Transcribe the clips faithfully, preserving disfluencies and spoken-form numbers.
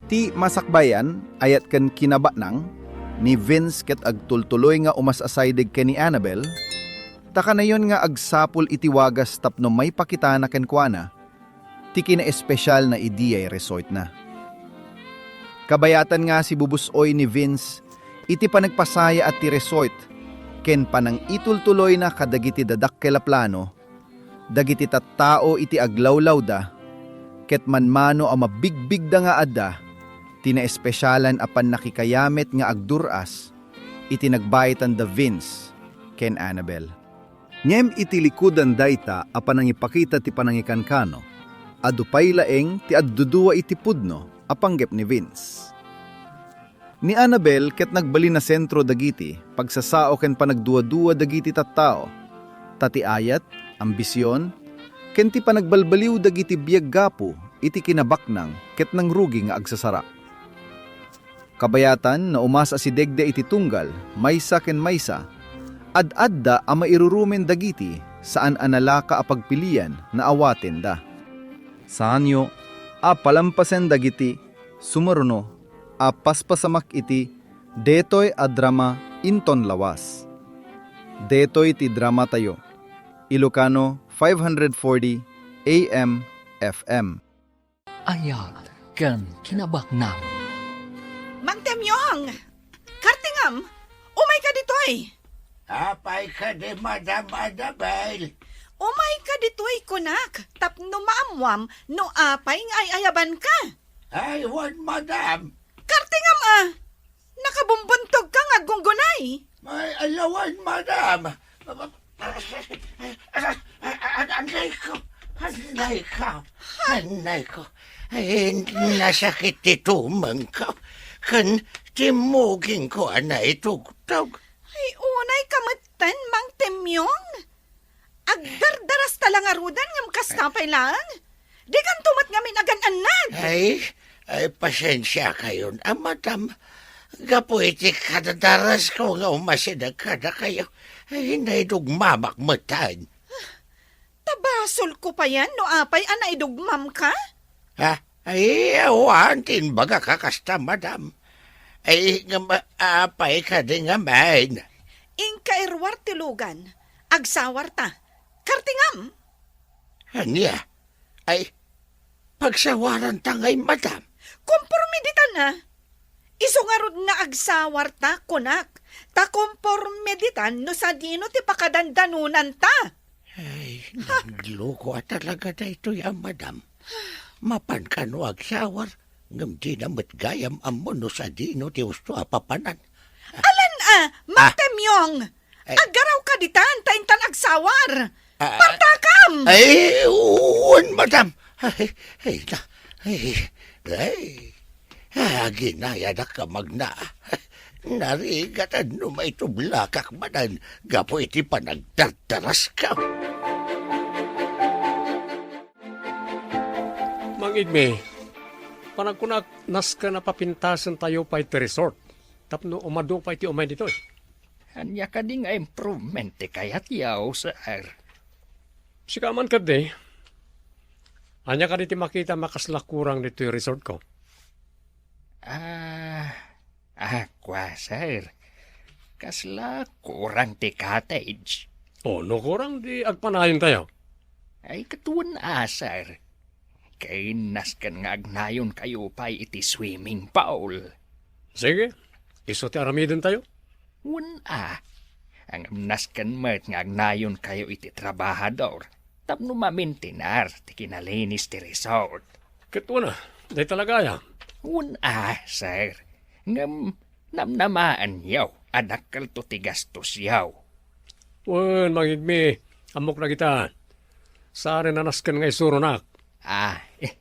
Ti masakbayan, ayat ken kinabaknang, ni Vince ket agtultuloy nga umas-asaydeg ken ni Annabel, ta kanayon nga agsapul iti wagas tapno maipakitana kenkuana ti kinaespesial na idiay resortna. Kabayatan nga sibubus-oy ni Vince iti panagpasayaat ti resort ken panangitultuloyna kadagiti dadakkel a plano dagiti tattao iti aglawlawda, ket manmano a mabigbigda nga adda ti naespesialan a pannakikayamet nga agdur-as iti nagbaetan da Vince ken Annabel. Ngem iti likudan dayta a panangipakita ti panangikankano, adu pay laeng ti addudua iti pudno a panggep ni Vince. Ni Annabel ket nagbalin a sentro dagiti pagsasao ken panagduadua dagiti tattao, ta ti ayat, ambision, ken ti panagbalbaliw dagiti biag gapu iti kinabaknang ket nangrugi nga agsasara. Kabayatan, naumas-asidegda iti tunggal, maysa ken maysa, ad-adda a mairurumen dagiti saan a nalaka a pagpilian nga awatenda. Saanyo a palampasen dagiti sumaruno a paspasamak iti detoy a drama inton lawas. Detoy ti dramatayo. Ilocano five hundred forty A M F M. Ayat ken kinabaknang. Mang Temyong! Kartingam! Umayka ditoy! Apay kadi, Madam Annabel? Umayka ditoy, kunak, tapno maammuam no apay nga ay-ayabanka. Ay, wen, Madam. Kartingam a! Nakabumbuntogka nga aggunggunay. Ay, ay, wen, Madam. Anay ko, anay ko, anay ko. Ay, nasakit ti tumengko ken timmugingko a naitugtog. Ay, unayka metten, Mang Temyong. Agdardarasta la ngaruden ngem kasta pay laeng. Dikanto met ngamin agan-annad. Ay, ay, pasensiakayon a, Madam. Gapu iti kadadarasko nga umasideg kadakayo, ay, naidugmamak metten. Ta basolko payen no apay a naidugmamka? Ha? Ay, awan ti imbagak a kasta, Madam. Ay, ngem, apay kadi ngamin? Inka iruar ti lugan. Agsawarta. Kartingam! Ania? Ay, pagsawaranta ngay, Madam? Komporme ditan a. Isu ngarud nga agsawarta, kunak, ta komporme ditan no sadino ti pakadandanonanta. Ay, nagloko a talaga daytoy a Madam. Mapan kano agsawar, ngem dina met gayam ammo no sadino ti usto a papanan. Alan a, Mang Temyong! Ay. Aggarawka ditan, ta intan agsawar! Ah, Partakam! Ay, wen, Madam. Ay, ay, na, ay, ay. Aginayadak a magna. Narigat no maitublakak manen gapu iti panagdardaraskan. Mang Igme, panagkunak, nasken a papintasentayo pay ti resort tapno umadu pay ti umay ditoy. Ania kadi nga improvement ti kayatyo, sir? Sika man kadi, ania kadi ti makitam a kasla kurang ditoy resortko? Ah, ah, kua, sir. Kasla kurang ti cottage. O, no kurang, di agpanayontayo. Ay, ket wen a, sir. Ken nasken nga agnayonkayo pay iti swimming pool. Sige, isu ti aramidentayo. Wen a, ngem nasken met nga agnayonkayo iti trabahador tapno mamaintenar ti kinalinis ti resort. Ket wen a, dayta la gayam. Wen a, sir. Ngem namnamaenyo a dakkelto ti gastosyo. Wen, Mang Igme, ammok dagita. Saan a nasken nga isuronak. Ah, eh,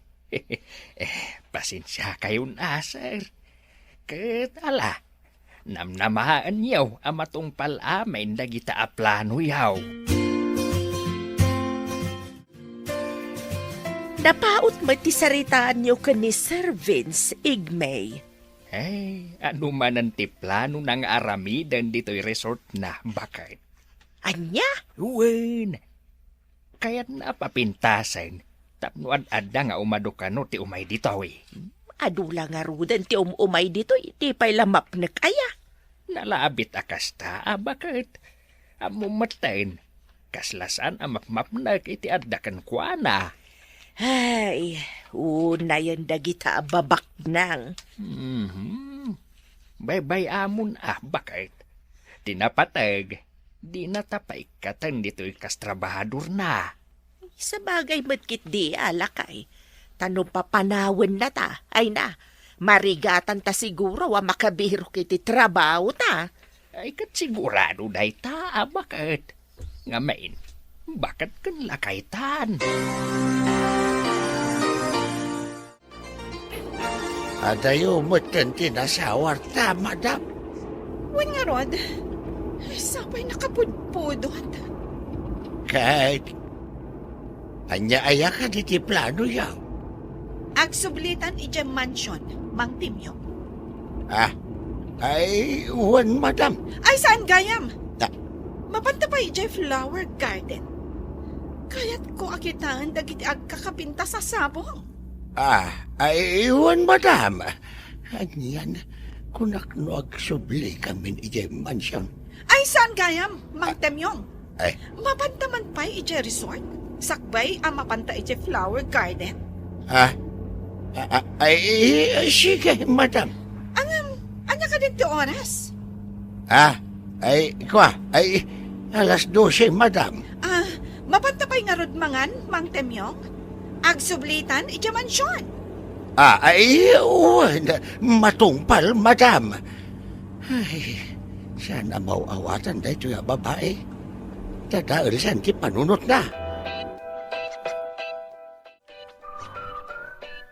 pasensiakayon a, sir. Ket ala, namnamaenyo a matungpal amin dagita a planoyo. Napaut met ti saritaanyo ken ni Sir Vince, Igme. Ay, adu manen ti planona nga aramiden ditoy resortna, baket. Ania? Wen. Kayatna a papintasen tapno ad-adda nga umadu kano ti umay ditoy. Adu la ngaruden ti um-umay ditoy, di pay la mapnek aya? Nalabit a kasta, a baket. Ammom metten, kasla saan a mapmapnek iti adda kenkuana. Ay, unayen dagita a babaknang. Mhm. Baybay-amon a baket. Ti napateg, dinata paikkaten ditoy kas trabahadorna. Sabagay met ketdi a lakay. Ta no papanawennata, ay na, marigatanta siguro a makabirok iti trabahota. Ay, ket sigurado dayta a baket. Ngamin, baket ken lakaytan. Adayo metten ti nasawarta, madam. Wen ngarud, sapay nakapudpudot. Ket ania aya kadi ti planoyo? Agsublitan idiay mansion, Mang Temyong. Ah, ay, wen, madam. Ay, saan gayam? Ah. Mapanta pay idiay flower garden. Kayatko a kitaen dagiti agkakapintas a sabong. Ah, ay, wen, madam. Anian, kunak no agsubli kamin idiay mansion. Ay, saan gayam, Mang Temyong? Ay. Mapanta man pay idiay resort? Sakbay a mapanta idiay flower garden? Ah, ah, ah, ay, ay, sige, madam. Angam, ania kadin ti oras? Ah, ay, kua, ay, alas dose, madam. Ah, mapanta pay ngarud mangan, Mang Temyong? Agsublitan idiay mansion. Ah, ay, wen, matungpal, madam. Ay, saan a maaw-awatan daytoy a babai? Dadaelsan ti panunotna.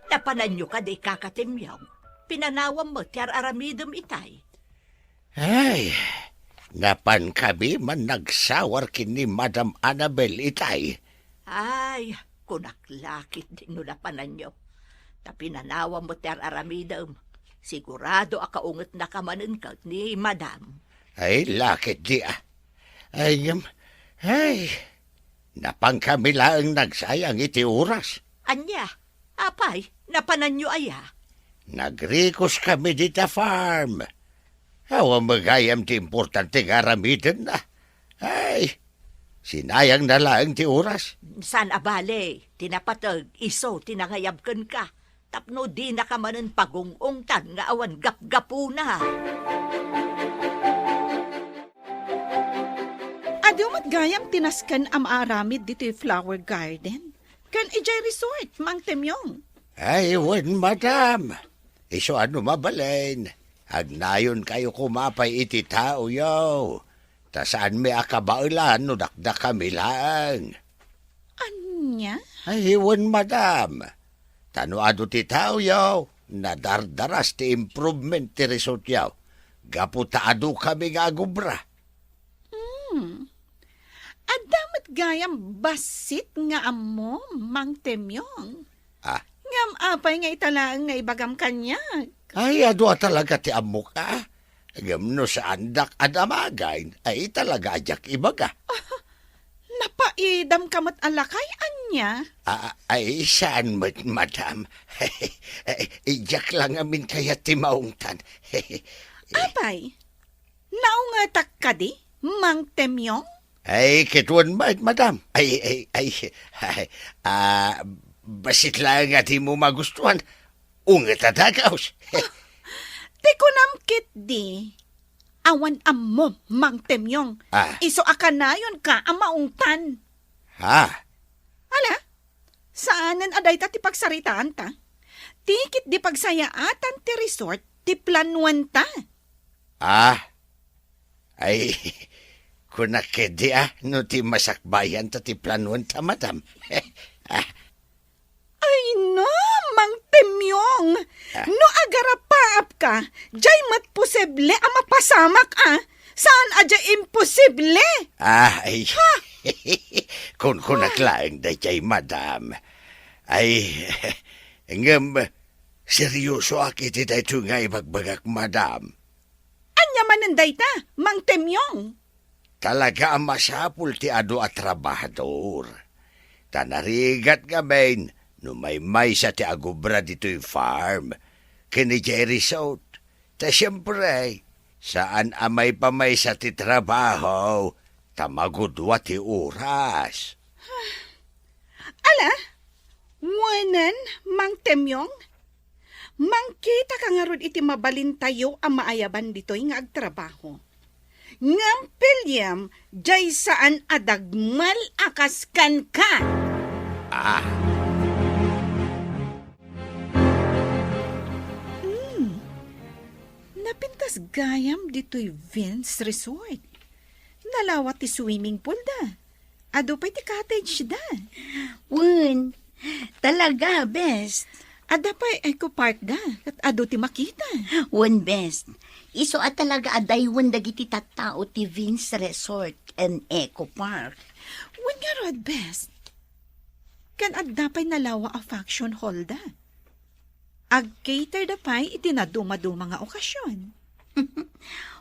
Napananyo kadi, Kaka Temyong? Pinanawam met ti ar-aramidem itay. Ay, napankami man nagsawar ken ni Madam Annabel itay. Ay, kunak la ketdi no napananyo. Ta pinanawam met ti ar-aramidem. Sigurado a kaungetnaka manen ket ni Madam. Ay, la ketdi a. Ay, ngem, ay, napankami laeng nagsayang iti oras. Ania? Apay, napananyo aya? Nagrikuskami dita farm. Awan met gayam ti importante nga aramidenna. Ay, sinayangna laeng ti oras. Saan a bale, ti napateg, isu ti nangayab kenka. Tapno dinaka manen pagung-ungtan nga awan gapgapuna. Adu met gayam ti nasken a maaramid ditoy flower garden ken idiay resort, Mang Temyong? Ay, wen, madam. Isu a no mabalin, agnayonkayo koma pay iti taoyo. Ta saanmi a kabaelan no dakdakami laeng. Ania? Ay, wen, madam. Ta no adu ti taoyo, nadardaras ti improvement ti resortyo. Gapu ta adu kami nga agubra. Hmm. Adda met gayam bassit nga ammom, Mang Temyong. Ah. Ngem apay nga ita laeng nga ibagam kaniak? Ay, adu a talaga ti ammok, a. Ngem no saandak a damagen, ay talaga a diak ibaga. Napaidamka met a lakay, ania? Ah, ay, saan met, madam. Diak la ngamin kayat ti maungtan. Apay, naungetak kadi, Mang Temyong? Ay, ket wen met, madam. Ay, ay, ay, ay, ah, bassit laeng a dimo magustuhan. Unget a dagaus. Ti kunam ketdi, awan ammom, Mang Temyong. Ah. Isu a kanayonka a maungtan. Ha? Ala, saanen a dayta ti pagsaritaanta. Ti ketdi pagsayaatan ti resort ti planuanta. Ah, ay, kunak ketdi a, no ti masakbayanta ti planuanta, madam. Ah. Ay na, Mang Temyong! Ah. No agarapaapka, diay met posible a mapasamak a. Saan a diay imposible? Ah, ay. Ha? Kunkunak laeng daydiay, madam. Ay, ngem, seryosoak iti daytoy nga ibagbagak, madam. Ania manen dayta, Mang Temyong? Talaga a masapul ti adu a trabahador. Ta narigat ngamin no maymaysa ti agubra ditoy farm, ken idiay resort. Ta siempre, saan a maipamaysa ti trabaho ta magudua ti oras. Ala, wenen, Mang Temyong, mangkitaka ngarud iti mabalintayo a maayaban ditoy nga agtrabaho. Ngem piliem, jay saan a dagmel a kas kenka. Ah. Hmm. Napintas gayam ditoy Vince Resort. Nalawa ti swimming pool da. Adu pay ti cottage da. Wen, talaga, best. Adda pay eco park da, ket adu ti makita. Wen, best. Isu a talaga a daywen dagiti tattao ti Vince Resort and Eco Park. Wen ngarud, best. Ken adda pay nalawa a function hall da. Agcater da pay iti nadumaduma nga okasion.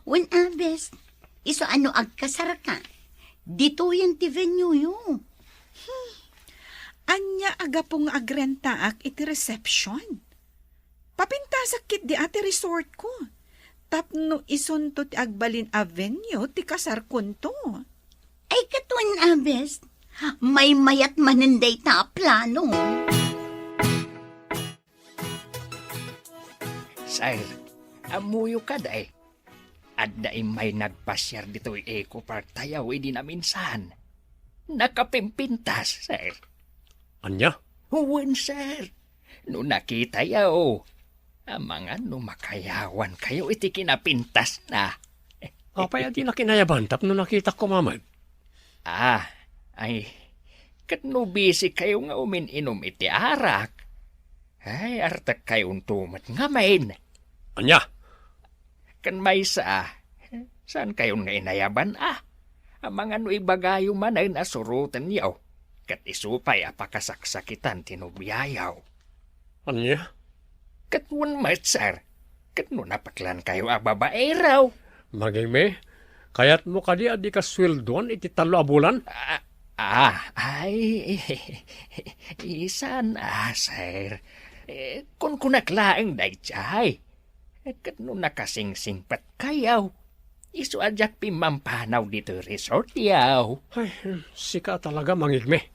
Wen, a, best, isu a no agkasarka, ditoyen ti venue-yo. Hmm. Ania a gapu nga agrentaak iti reception? Papintasak ketdi a ti resort ko. Tapno isunto ti agbalin a venue ti kasarkonto. Ay, ket wen, a, best, maymayat manen dayta a plano. Sir, ammoyo kadi? Adda immay nagpasiar ditoy Eco Park tayo idi naminsan. Nakapimpintas, sir. Ania? Wen, sir. No nakitayo, amangan no makayawankayo iti kinapintasna. Apay a di nakinayaban tapno nakitak koma met? Ah, ay, ket no busy kayo nga umin-inom iti arak, ay, artekkayonto met ngamin. Ania? Ken maysa, saan kayon nga inayaban, a? Amangan no ibagayo manen a surotenyo, ket isu pay a pakasaksakitan ti nobiayo. Ania? Ket wen met, sir, ket no napeklan kayo a babaero. Mangigme, kayatmo kadi a dika sueldoan iti tallo a bulan? Ah, ah, ay, saan a, sir. Eh, kunkunak laeng daydiay. Eh, ket no nakasingsingpet kayo, isu a diak pimmampanaw ditoy resort yaw. Ay, sika talaga, mangigme.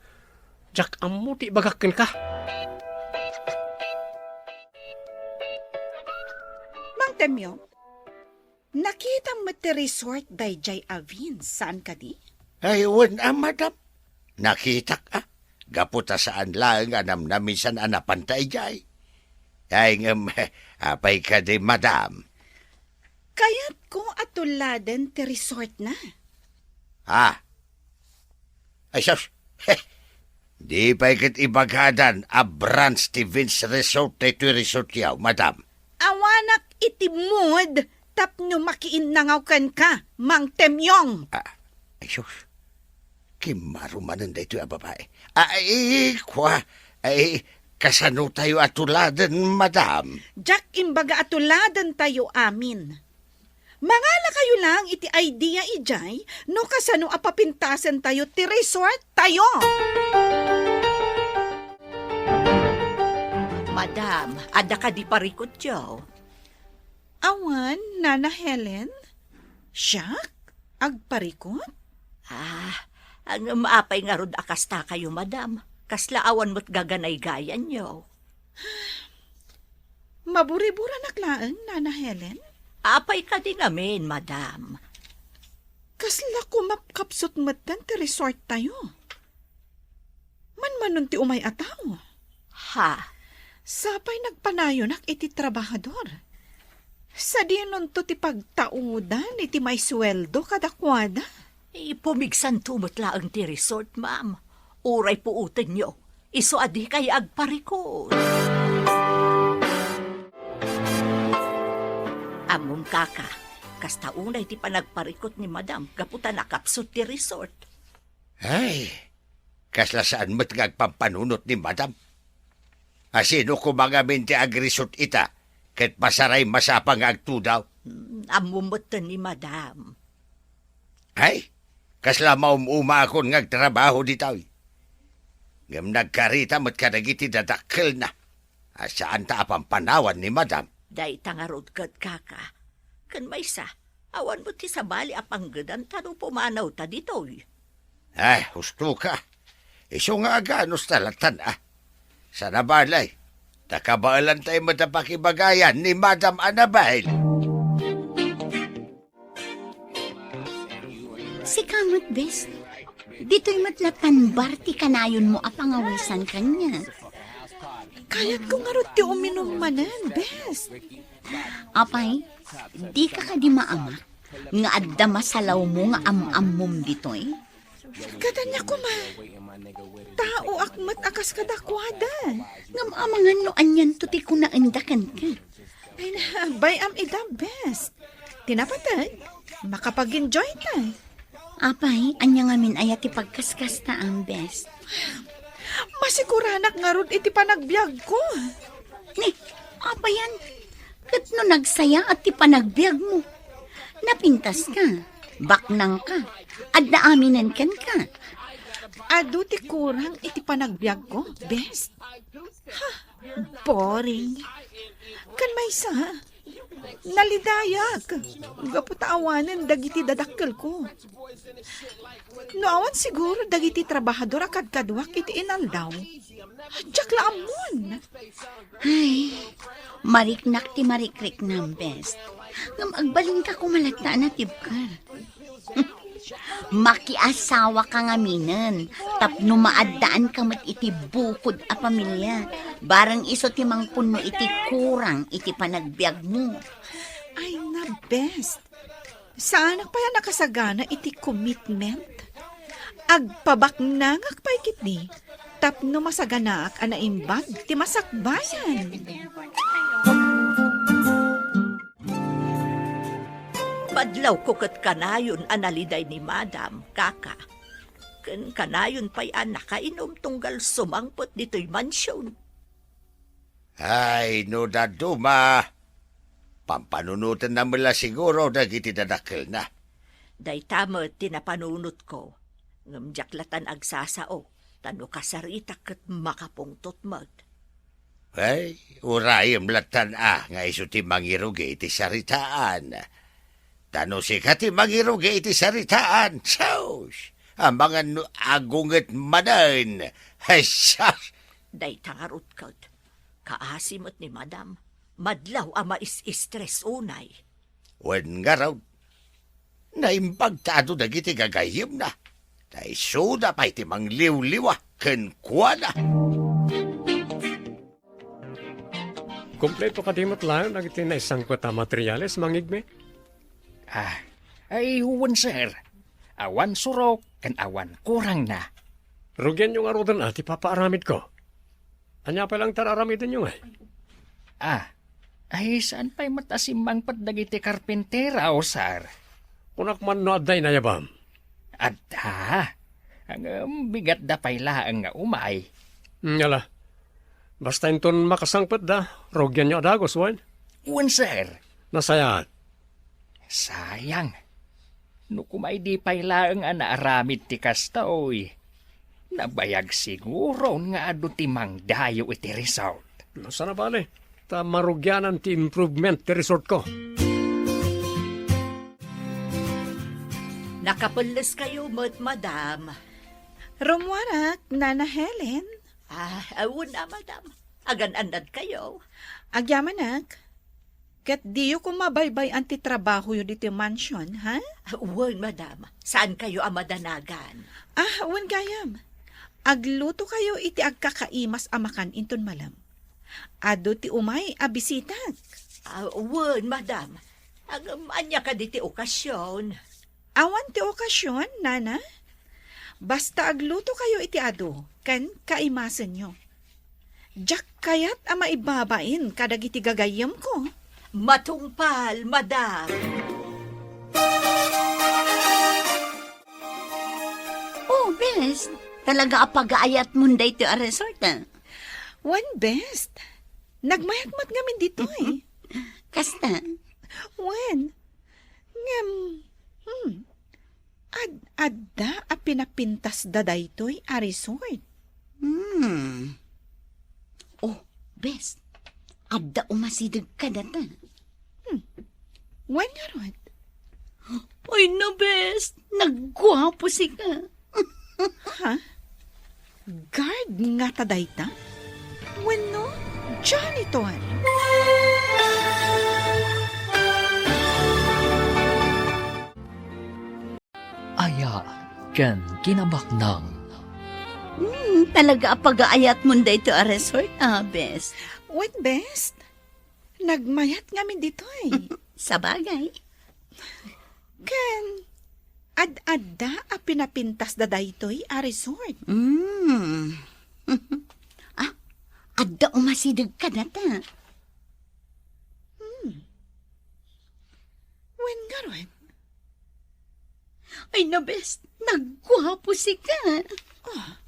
Diak ammo ti ibagak kenka. Mang Temyo, nakitam met ti resort daydiay a Vince, saan kadi? Ay, wen a, madam. Nakitak a. Gapu ta saan laeng a namnaminsan a napanta idiay. Ay, ngem, apay kadi, madam? Kayatko a tuladen ti resort na. Ah, ay, sus! Di pay ket ibagadan a branch ti Vince Resort daytoy resort yaw, madam. Awanak iti mood tapno makiinnangaw kenka, Mang Temyong. Ah, ay, sus. Kimmaro manen daytoy a babae. Ay, kua, ay, kasano tayo a tuladen, madam? Diak imbaga a tuladen tayo amin. Mangala kayo lang iti idea idiay no kasano a papintasen tayo ti resort tayo. Madam, adda kadi parikutyo? Awan, Nana Helen. Siak? Agparikut? Ah, ngem apay ngarud a kasta kayo, madam? Kasla awan met gaganaygayanyo? Maburiburanak laeng, Nana Helen. Apay kadi ngamin, madam? Kasla kumapkapsut metten ti resort tayo. Manmanon ti umay a tao. Ha? Sapay nagpanayonak iti trabahador. Sadinonto ti pagtaudan iti maisueldo kadakuada? Ipumigsanto met laeng ti resort, ma'am. Uray puotenyo, isu a dikay agparikut. Ammom, kaka, kasta unay ti panagparikut ni madam gapu ta nakapsut ti resort. Ay, kasla saan met nga agpampanunot ni madam. Asino koma ngamin ti agrisot ita, ket pasaray masapa nga agtudaw? Mm, ammom metten ni madam. Ay, kasla maum-umaakon nga agtrabaho ditoy. Ngem nagkarita met kadagiti dadakkelna a saanta a pampanawan ni madam. Dayta ngarud ket, kaka. Ken maysa, awan met ti sabali a panggedan ta no pumanawta ditoy. Ay, husto ka. Isu nga aganus ta latan, a. Sana balay, ta kabaelantay met a pakibagayan ni Madam Annabel. Sika met, bes. Ditoy met latan bar ti kanayonmo a pangawisan kaniak. Kayatko ngarud ti uminum manen, bes. Apay, dika kadi maamak nga adda masalawmo nga am-ammom ditoy? Ket ania koma, taoak met a kas kadakuada. Ngem amangan no anianto ti kunaenda kenka. Ay, bay-am ida, bes. Ti napateg, makapagenjoyta. Apay, ania ngamin aya ti pagkaskasta, bes? Masiguranak ngarud iti panagbiagko. Ni, apayan, ket no nagsayaat ti panagbiagmo, napintaska, baknangka, adda aminen kenka. Adu ti kurang iti panagbiagko, bes. Ha, boring. Ken maysa, nalidayak gapu ta awanen dagiti dadakkelko. No awan siguro dagiti trabahador a kadkaduak iti inaldaw, diak la ammon. Ay, mariknak ti marikriknam, bes. Ngem agbalinka koma latta a natibker. Makiasawaka ngaminen tapno maaddaanka met iti bukod a pamilia, bareng isu ti mangpunno iti kurang iti panagbiagmo. Ay, na, bes. Saanak pay a nakasagana iti commitment. Agpabaknangak pay ketdi tapno masaganaak a naimbag ti masakbayan. Madlawko ket kanayon a naliday ni Madam, kaka. Ken kanayon pay a nakainum tunggal sumangpet ditoy mansion. Ay, no dadduma, pampanunotenna met la siguro dagiti dadakkelna. Dayta met ti napanunotko, ngem diak latan agsasao, ta no kasaritak ket makapungtot met. Ay, urayem latan a nga isu ti mangirugi iti saritaan. Ta no sika ti mangirugi iti saritaan, sus! Amangan no agunget manen! Ay, sus! Dayta ngarud ket, kaasi met ni Madam, madlaw a mais-istres unay. Wen ngarud, naimbag ta adu dagiti gagayyemna, ta isuda pay ti mangliwliwa kenkuana. Kompleto kadi met laeng dagiti naisangpet a materiales, Mang Igme? Ah, ay, wen, sir. Awan surok ken awan kurangna. Rugianyo ngaruden a ti papaaramidko. Ania pay laeng ti ar-aramidenyo ngay? Ah, ay, saan pay met a simmangpet dagiti karpintero, sir? Kunak man no adda inayabam. Adda. Ngem bigatda pay laeng nga umay. Hmm, ala. Basta inton makasangpetda, rugianyo a dagus, wen? Wen, sir. Nasayaat. Sayang. No koma idi pay laeng a naaramid ti kasta, oy, nabayag siguron nga adu ti mangdayo iti resort. No, sana bale, ta marugianan ti improvement ti resortko. Nakapelleskayo met, madam. Rummuarak, Nana Helen. Ah, wen a, madam. Agan-annadkayo. Agyamanak. Ket diyo koma baybay-an ti trabahoyo ditoy mansion, ha? Wen, madam. Saankayo a madanagan. Ah, wen gayam. Aglutokayo iti agkakaimas a makan inton malem. Adu ti umay a bisitak. Ah, wen, madam. Ngem ania kadi ti okasion? Awan ti okasion, nana. Basta aglutokayo iti adu ken kaimasenyo. Diak kayat a maibabain kadagiti gagayyemko. Matungpal, madam. Oh, bes, talaga a pagaayatmon daytoy a resort, ah. Wen, bes. Nagmayak met ngamin ditoy. Kasta? Wen. Ngem, hmm, ad-adda a pinapintasda daytoy a resort. Hmm. Oh, bes. Adda umasideg kadata. Hmm. Wen ngarud? Ay, na, bes, nagguapo sika. Ha? Guard ngata dayta? Wenno janitor? Aya ken kinabaknang. Hmm, talaga a pagaayatmon daytoy a resort, ah, bes. Wen, bes. Nagmayat ngamin ditoy. Sabagay. Ken, ad-adda a pinapintasda daytoy a resort. Hmm. Ah, adda umasideg kadata. Hmm. Wen ngarud? Ay, na, bes, nagguapo sika. Ah,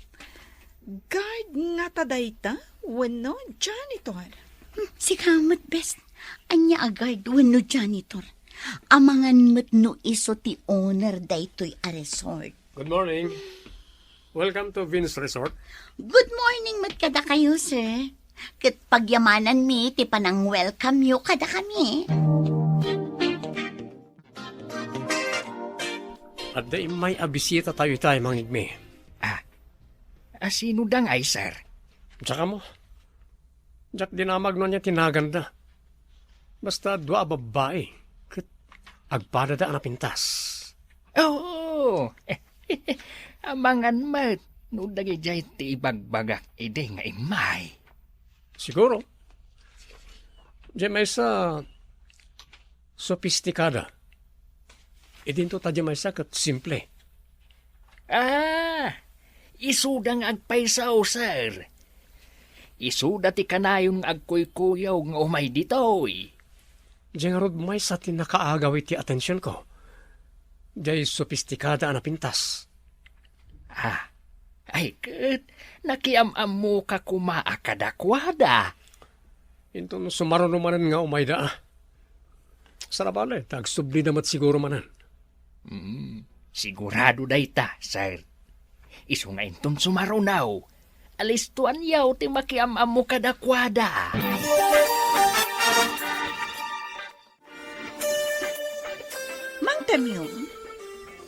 guard ngata dayta wenno janitor? Hmm, sika met, bes. Ania a guard wenno janitor? Amangan met no isu ti owner daytoy a resort. Good morning. Welcome to Vince Resort. Good morning met kadakayo, sir. Ket pagyamananmi ti panang-welcome yo kadakami. Adda immay a bisitatayo itay, Mangigmi. Ah, a sino da ngay, sir? Diak ammo. Diak dinamag no ania ti naganda. Basta dua a babbai, ket agpadada a napintas. Oo. Amangan met no dagidiay ti ibagbagak idi nga immay. Siguro. Diay maysa, sopistikada. Idinto ta diay maysa ket simple. Ah, isuda nga agpayso, sir. Isuda ti kanayon nga agkuykuyaw nga umay ditoy. Diay ngarud maysa ti nakaagaw iti atensionko. Diay sopistikada a napintas. Ah, ay ket, nakiam-ammoka koma a kadakuada. Inton sumaruno manen nga umayda, ah. Saan a bale, ta agsublida met siguro manen. Hmm, sigurado dayta, sir. Isu nga inton sumaruno, alistoanyo ti makiam-ammo kadakuada. Mang Temyong,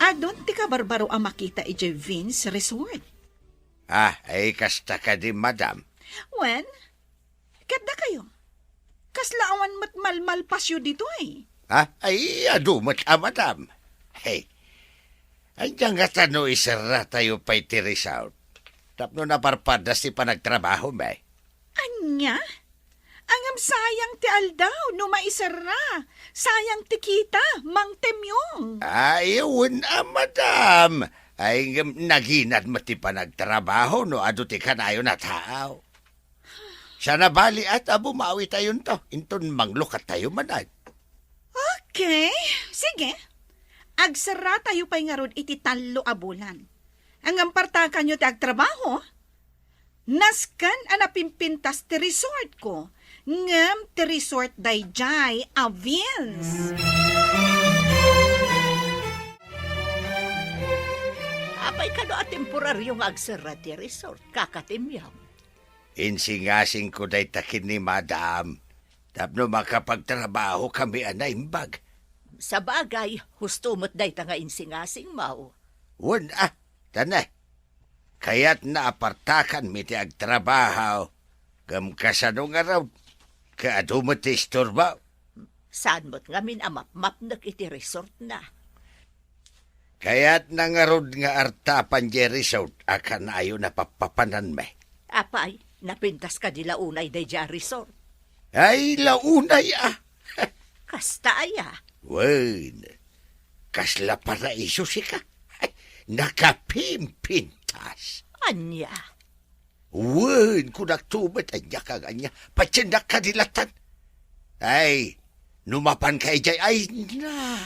adun ti kabarbaro a makita idiay Vince Resort? Ah, ay kasta kadi, madam? Wen, ket dakayo? Kasla awan met malmalpasyo ditoy? Ah, ay, adu met a, madam. Hey, ania ngata no iserratayo pay ti resort? Tapno naparpadas ti panagtrabahomi. Ania? Ngem sayang ti aldaw no maiserra. Sayang ti kita, Mang Temyong. Ay, wen a, madam. Ay, ngem naginad met ti panagtrabaho no adu ti kanayon a tao. Saan a bale a ta bumawitayonto, inton manglukatayo manen. Okay, sige. Agserratayo pay ngarud iti tallo a bulan. Ngem partakanyo ti agtrabaho. Nasken a napimpintas ti resortko, ngem ti resort daydiay a Vince. Apay kano a temporario nga agserra ti resort, Kaka Temyong? Insingasingko dayta ken ni Madam tapno makapagtrabahokami a naimbag. Sabagay, husto met dayta nga insingasingmo. Wen a, tane. Kayatna a partakanmi ti agtrabaho, ngem kasano ngarud, ket adu met ti istorbo? Saan met ngamin a mapmapnek iti resortna? Kayatna ngarud nga artapan diay resort a kanayon a pappapananmi. Apay, napintas kadi la unay daydiay a resort? Ay, la unay a. Kasta aya? Wen, kasla paraiso sika. Ay, nakapimpintas. Ania? Wen, kunakto met, ania ka nga ania? Patiennak kadi lattan. Ay, no mapanka idiay, ay na.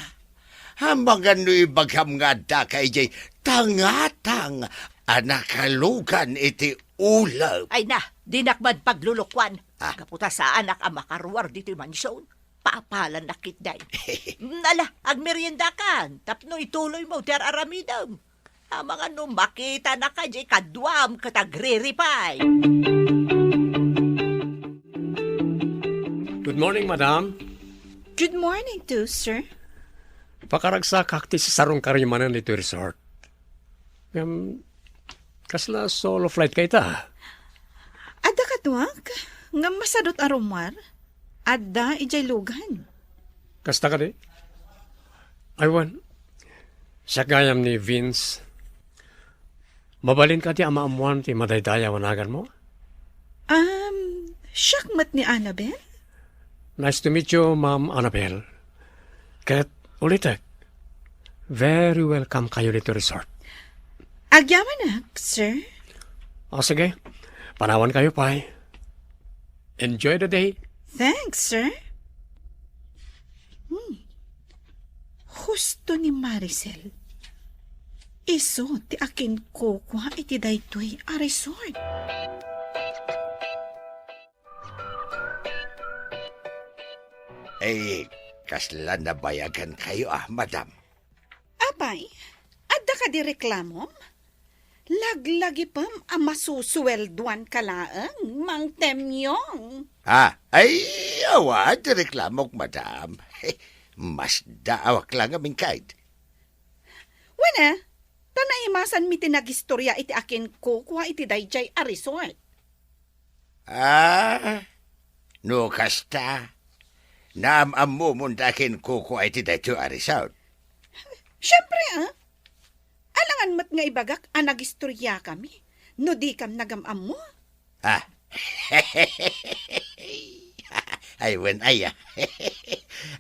Amangan no ibagam nga addaka idiay tangatang a nakalugan iti ulep. Ay na, dinak man paglulukuan. Ah. Gapu ta saanak a makaruar ditoy mansion. Papalannak ketdi. Ala, agmeriendakan, tapno ituloymo ti ar-aramidem. Amangan no makitanak idiay kaduam ket agriripay. Good morning, madam. Good morning too, sir. Pakaragsakak ti sisarong karimanan ditoy resort. Ngem, kasla solo flight ka ita? Adda kaduak, ngem masadut a rummuar. Adda idiay lugan. Kasta kadi? Aywan. Siak gayam ni Vince. Mabalin kadi a maammuan ti madaydayaw a naganmo? Um, siak met ni Annabel? Nice to meet you, Ma'am Annabel. Ket ulitek, very welcome kayo ditoy resort. Agyamanak, sir. O sige, panawan kayo pay. Enjoy the day. Thanks, sir. Hmm. Husto ni Maricel. Isu ti akinkukua iti daytoy a resort. Eh, kasla nabayagan kayo, ah, madam? Apay, adda kadi reklamom? Laglagipem a masusueldoan ka laeng, Mang Temyong. Ah, ay, awan ti reklamok, madam. Masdaawak lang a mingkaid. Wen a, ta naimasanmi ti nagistorya iti akinkukua iti daydiay a resort. Ah, no kasta, naam-ammomon ti akinkukua iti daytoy a resort. Siempre, ah. Alangan met nga ibagak a nagistoryakami no dikam nagam-ammo. Ah. Ay, wen, ay, ah.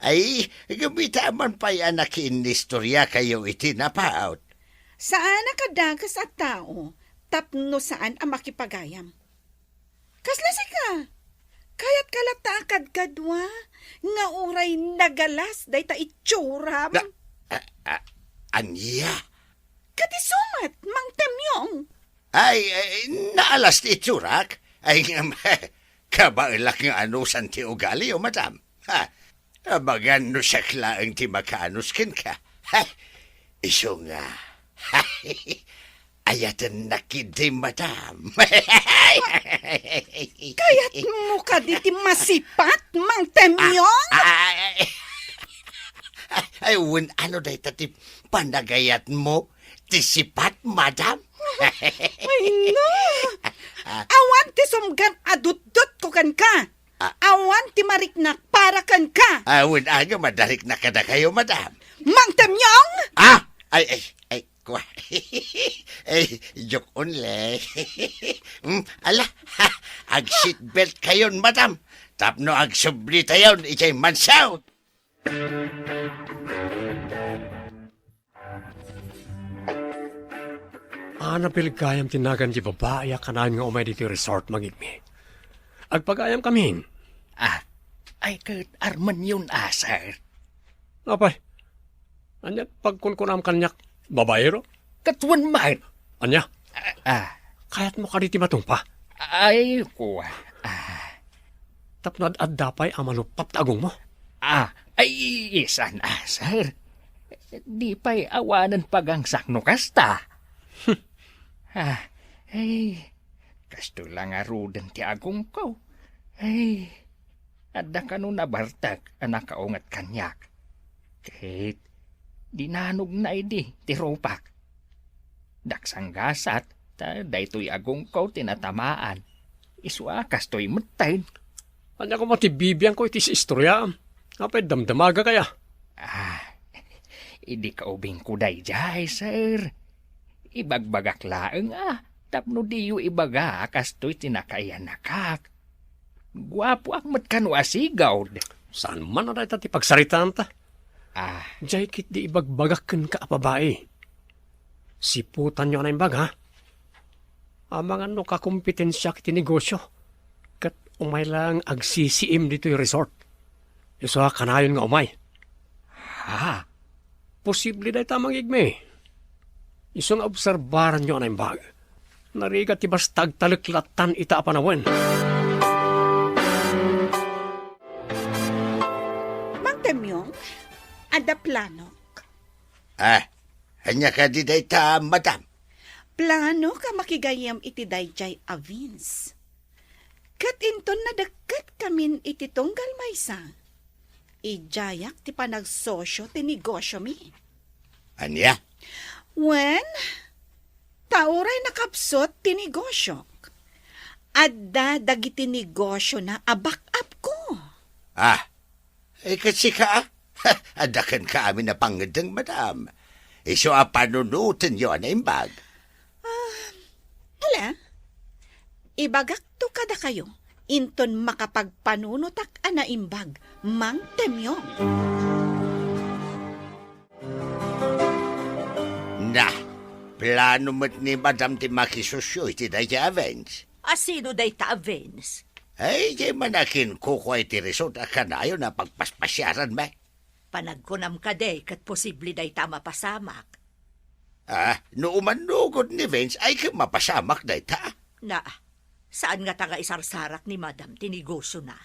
Ay, gumita man pay a nakiinnistorya kayo iti napaut. Saan a kadakes a tao tapno saan a makipagayam. Kasla sika? Kayatka latta a kadkadua nga uray nagalas dayta itsuram? Na, a, a, ania? Kadi sumat, Mang Temyong. Ay, ay, naalas ti itsurak. Ay, ngem, kabaelak nga anusan ti ugali, o madam. Ha? Amangan no siak laeng ti makaanus kenka. Ha? Isu nga. Ayatennak idi, madam. Kayatmo kadi ti masipat, Mang Temyong? Ah, ah, ay, ay, wen, ano dayta ti panagayatmo? Ti sipat, madam? Ay, no. Ah. Awan ti sumgad a dutdotko kenka. Ah. Awan ti mariknak para kenka. Ah, wen, ania, madariknak kadakayo, madam? Mang Temyong! Ah! Ay, ay, ay, kwa. Ay, joke only. Hmm, ala, ag-seatbelt kayon, madam. Tapno agsubli tayon idiay mansion. Annabel gayam ti nagan ti babai a kanayon nga umay ditoy resort, Mang Igmi. Agpagayamkamin. Ah, ay ket armenyon a, sir. Apay, ania pagkunkunam kaniak, babaero? Ket wen met. Ania? Ah, ah. Kayatmo kadi ti matungpa? Ay, kua. Ah. Tapno ad-adda pay a maluppat ti agongmo? Ah, ay, saan a, sir. Di pay awanen pagangsak no kasta. Hmm. Ah, ay, kastoy la ngaruden ti agongko. Ay, adda kano nabartek a nakaunget kaniak. Ket dinanogna idi ti rupak. Daksanggasat, ta daytoy agongko ti natamaan. Isu a kastoy metten. Ania koma ti bibiangko iti istoryaam? Apay, damdamagak aya? Ah, idi kaubingko daydiay, sir. Ibagbagak laeng a, tapno diyo ibaga a kastoy ti nakayanakak. Guapoak met kano a sigud. Saan man a dayta ti pagsaritaanta? Ah. Diay ketdi ibagbagak kenka a babai. Siputanyo a naimbag, ha? Amangan no kakompetensiak iti negosio, ket umay laeng agsisiim ditoy resort. Isu a kanayon nga umay. Ha? Posible dayta, Mang Igmi. Isu nga obserbaranyo a naimbag. Narigat ti basta agtalek lattan ita a panawen. Mang Temyong, adda planok. Ah, ania kadi dayta, madam? Planok a makigayyem iti daydiay a Vince. Ket inton nadekketkami iti tunggal maysa, idiayak ti panagsosio ti negosiomi. Ania? Wen, ta uray nakapsut ti negosiok, adda dagiti negosiona a back-up ko. Ah, ay, ket sika, ah? Adda kenka amin a pangngeddeng, madam. Isu a panunotenyo a naimbag. Ah, ala, ibagakto kadakayo, inton makapagpanunotak a naimbag, Mang Temyong. Nah, plano met ni Madam ti makisosio iti dayta a Vince. A sino dayta a Vince? Ay, diay manakinkukua iti resort a kanayon a pagpaspasiaranmi. Panagkunam kadi ket posible dayta a mapasamak. Ah, no umannugod ni Vince, ay ket mapasamak dayta. Na, saan ngata nga isarsarak ni Madam ti negosiona?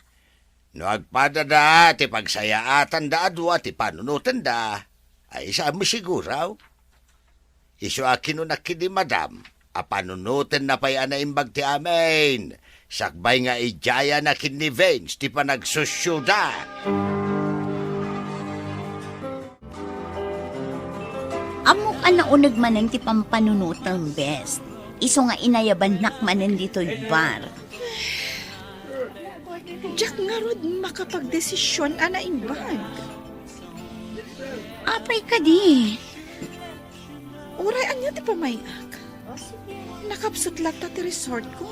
No agpadada ti pagsayaatanda a dua ti panunotenda, ay saan masiguro? Isu a kinunak ken ni Madam a panunotenna pay a naimbag ti amin, sakbay nga idiayana ken ni Vince ti panagsosioda. Ammok a nauneg manen ti pampanunotem, Bes. Isu nga inayabannak manen ditoy bar. Diak ngarud makapagdesision a naimbag. Apay kadi? Uray ania ti pamay-ak? Nakapsut latta ti resort ko.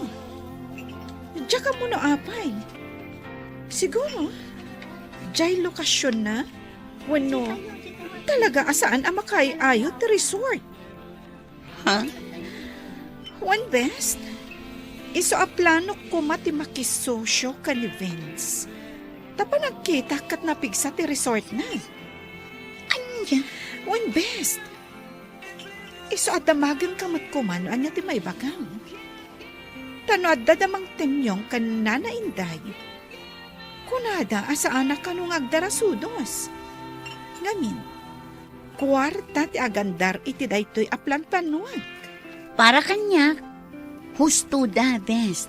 Diak ammo no apay. Siguro, diay lokasionna wenno talaga a saan a makaay-ayo ti resort. Ha? Wen, Bes, isu a planok koma ti makisosio ken ni Vince. Ta panagkitak ket napigsa ti resortna. Ania? Wen, Bes, isu a damagenka met koma no ania ti maibagam. Ta no adda da Mang Temyong ken Nana Inday, kunada a saanak kano nga agdarasudos. Ngamin, kuarta ti agandar iti daytoy a planplanuak. Para kaniak, husto da, Bes.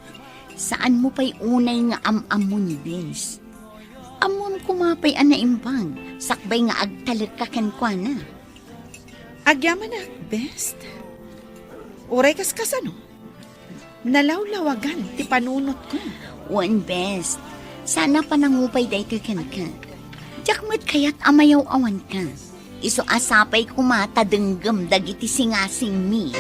Saanmo pay unay nga am-ammo ni Vince. Ammom koma pay a naimbag, sakbay nga agtalekka kenkuana. Agyamanak, Bes. Uray kaskasano, nalawlawagan ti panunotko. Wen, Bes. Saan a panangupay daytoy kenka. Diak met kayat a mayaw-awanka. Isu a sapay koma ta denggem dagiti singasingmi.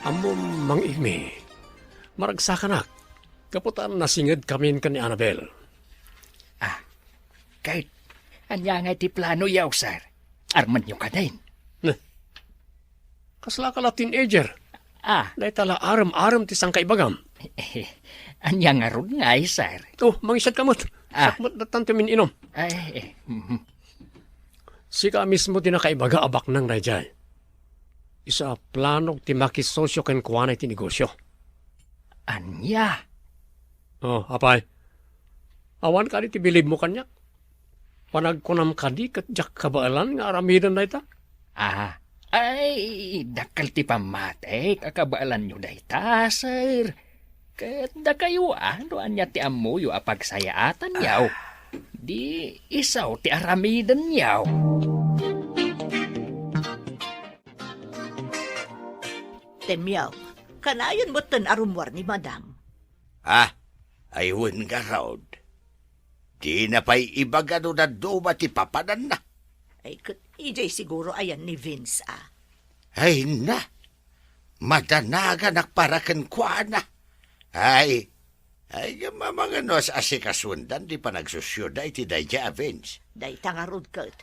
Ammom, Mang Igmi, maragsakanak, gapu ta nasingedkamin ken ni Annabel. Ah, ket, ania ngay ti planoyo, sir? Armenyo kadin? Neh, kaslaka la teenager. Ah. Dayta la arem-arem ti sangkaibagam. Ania ngarud ngay, sir? Oh, mangisadka met. Ah. Siak met dattan ti min-inom. Ay, eh, mhm. Sika mismo ti nakaibaga a baknang daydiay. Isu a planok ti makisosio kenkuana iti negosio. Ania? Oh, apay? Awan kadi ti bilibmo kaniak? Panagkunam kadi ket diak kabaelan nga aramiden dayta? Ah, ay, dakkel ti pammatik a kabaelanyo dayta, sir. Ket dakayo, a, no ania ti ammoyo a pagsayaatanyo, ah, di isu ti aramidenyo. Temyaw, kanayon metten a rummuar ni Madam. Ah, ay wen ngarud. Dina pay ibaga no dadduma ti papananna. Ay, ket idiay siguro ayan ni Vince, a. Ay na, madanaganak para kenkuana. Ay, ay, ngem amangan no as-asikasuendan ti panagsosioda iti daydiay a Vince. Dayta ngarud ket,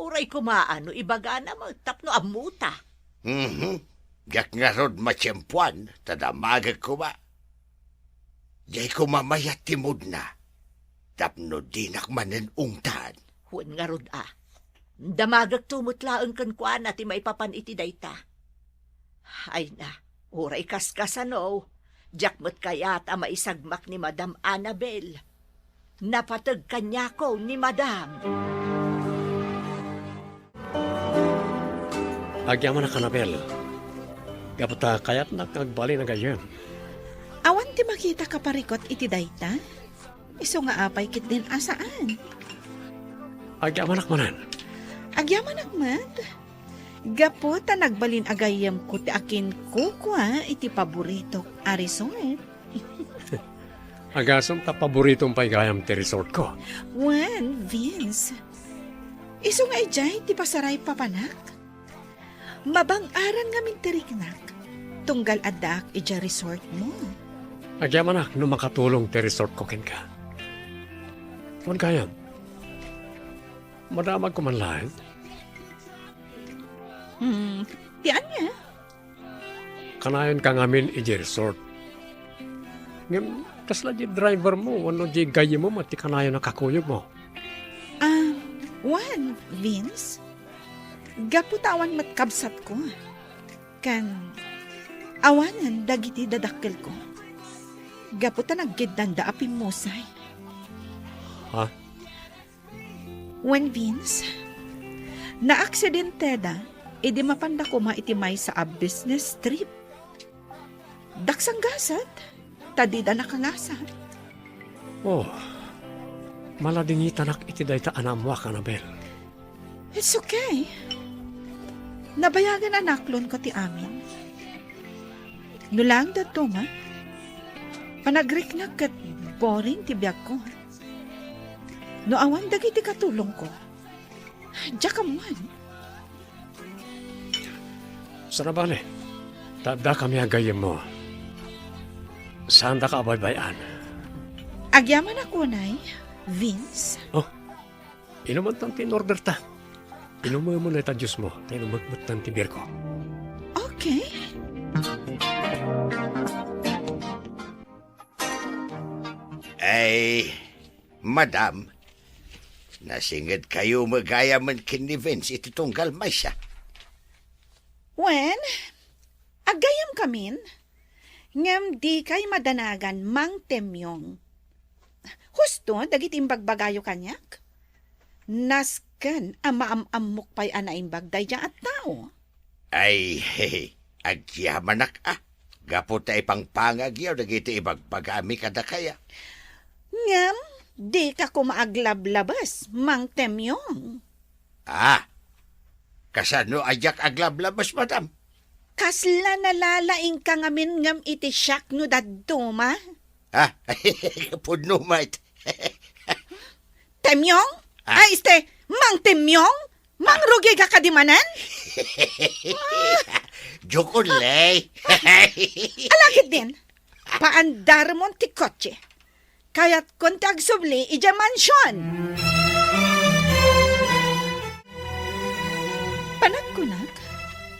uray koma no ibagana met tapno ammota. Mhm. Diak ngarud matiempoan, ta damagek koma. Diay koma mayat ti moodna, tapno dinak manen ungtan. Wen ngarud a, damagekto met laeng kenkuana ti maipapan iti dayta. Ay na, uray kaskasano, diak met kayat a maisagmak ni Madam Annabel. Napateg kaniako ni Madam. Agyamanak, Annabel. Gapu ta kayatnak nga agbalin a gayyem. Awan ti makita a parikut iti dayta? Isu nga apay ketdin a saan? Agyamanak manen. Agyamanak met. Gapu ta nagbalin a gayyemko ti akinkukua iti paboritok a resort. Agasem ta paboritom pay gayam ti resortko. Wen, Vince. Isu nga idiay ti pasaraypapanak. Mabang-aran ngamin ti riknak, tunggal addaak idiay resortmo. Agyamanak no makatulong ti resortko kenka. Wen gayam, madamagko man laeng? Hmm, ti ania? Kanayonka ngamin idiay resort. Ngem, kasla diay drivermo wenno diay gayyemmo met ti kanayon a kakuyogmo? Ah, wen, Vince. Gapu ta awan met kabsatko. Ken, awanen dagiti dadakkelko. Gapu ta naggeddanda a pimmusay. Ha? Wen, Vince, naaksidenteda idi mapanda koma iti maysa a business trip. Daksanggasat, ta dida nakangasat. Oh, maladingitanak iti dayta a naammoak, Annabel. It's okay. Nabayagen a naklonko ti amin. No laeng dadduma, panagriknak ket boring ti biagko. No awan dagiti katulongko, diak ammoen. Sana bale, ta addakami a gayyemmo. Saandaka a baybay-an. Agyamanak unay, Vince. Oh, inumantan ti in-orderta. Inumem dayta juicemo, ta inumek metten ti beerko. Okay. Ay, madam, nasingedkayo met gayamen ken ni Vince iti tunggal maysa. Wen, aggayamkamin, ngem dikay madanagan, Mang Temyong. Husto dagiti imbagbagayo kaniak? Nasken a maam-ammok pay a naimbag daydiay a tao. Ay, agyamanak a, gapu ta ipangpangagyo dagiti ibagbagami kadakaya. Ngem, dika koma aglablabes, Mang Temyong. Ah, kasano a diak aglablabes, madam? Kasla nalalaingka ngamin ngem iti siak no dadduma? Ah, pudno met. Temyong? Ah. Ay, este, Mang Temyong? Mangrugika kadi manen? Joke only. Ala ketdin, paandarmon ti kotse. Kayatkon ti agsubli idiay mansion. Panagkunak,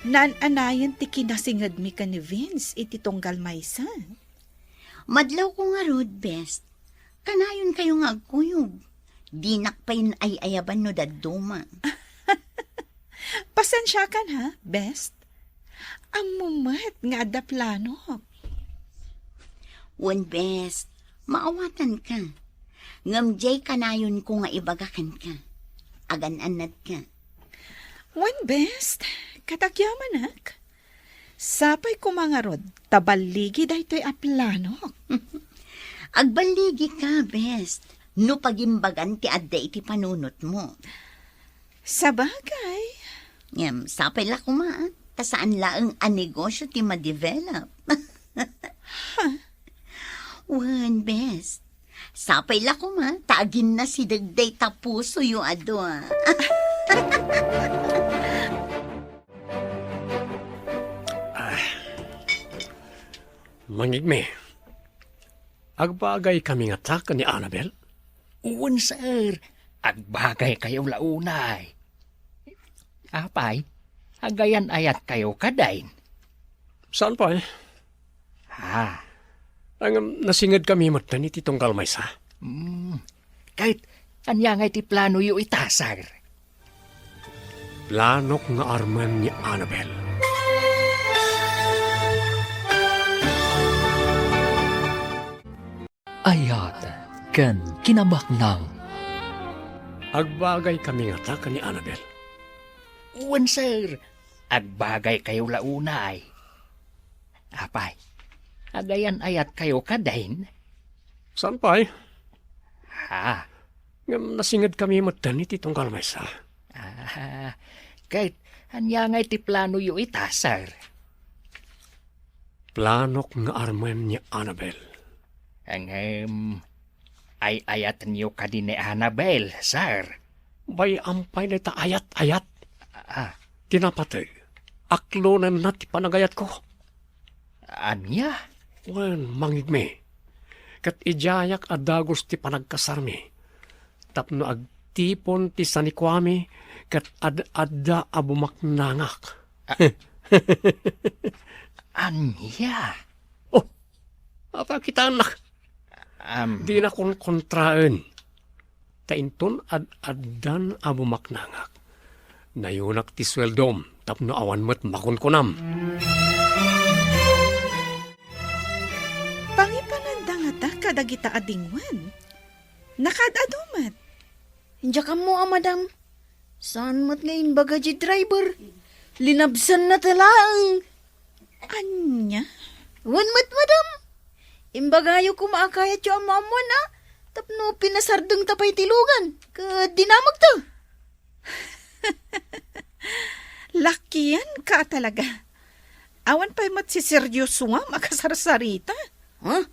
naan-anayen ti kinasingedmi ken ni Vince iti tunggal maysa. Madlawko ngarud, Best. Kanayonkayo nga agkuyog. Dinak pay ay-ayaban no dadduma. Pasensiakan, ha, Best? Ammom met nga adda planok. Wen, Best, maawatanka. Ngem diay kanayonko nga ibaga kenka. Agan-annatka. Wen, Best, ket agyamanak. Sapay koma ngarud ta balligi daytoy a planok. Agballigika, Best, no pagimbagan ti adda iti panunotmo. Sabagay. Ngem, sapay la koma, ta saan laeng a negosyo ti ma-develop. Ha? Wen, Best, sapay la koma ta aginnasideg dayta pusoyo a dua. Ah. Mangngegmi, agbagaykami ngata ken ni Annabel? Wen, sir. Agbagaykayo la unay. Apay, agayan-ayatkayo kadi? Saan pay? Ha? Ngem nasingedkami metten iti tunggal maysa. Hmm. Ket ania ngay ti planoyo ita, sir? Planok nga armen ni Annabel. Ayat ken kinabaknang. Agbagaykami ngata ken ni Annabel? Wen, sir. Agbagaykayo la unay. Apay, agayan-ayatkayo kadin? Saan pay? Ha? Ngem nasingedkami metten iti tunggal maysa. Ah, ket ania ngay ti planoyo ita, sir? Planok nga armen ni Annabel. Ngem, ay-ayatenyo kadi ni Annabel, sir? Bay-am pay dayta ayat-ayat. Ah. Ti napateg, aklonenna ti panagayatko. Ania? Wen, mangngegmi. Ket idiayak a dagus ti panagkasarmi. Tapno agtipon ti sanikuami ket ad-adda a bumaknangak. Ah. Ania? Oh, apay kitaennak? Am. Dina konkontraen. Ta inton ad-addan a bumaknangak, nayunak ti sueldom tapno awan met makunkunam. Pangipananda ngata kadagita a dingwen? Nakaad-adu met. Diak ammo a, madam. Saan met nga imbaga ti driver? Linabsanna ta laeng. Ania? Wen met, madam. Imbagayo koma a kayatyo a maammoan a tapno pinasardengta pay ti lugan ket dinamagta. Lakianka a talaga. Awan pay met siseryosoam a kasarsarita. Ha?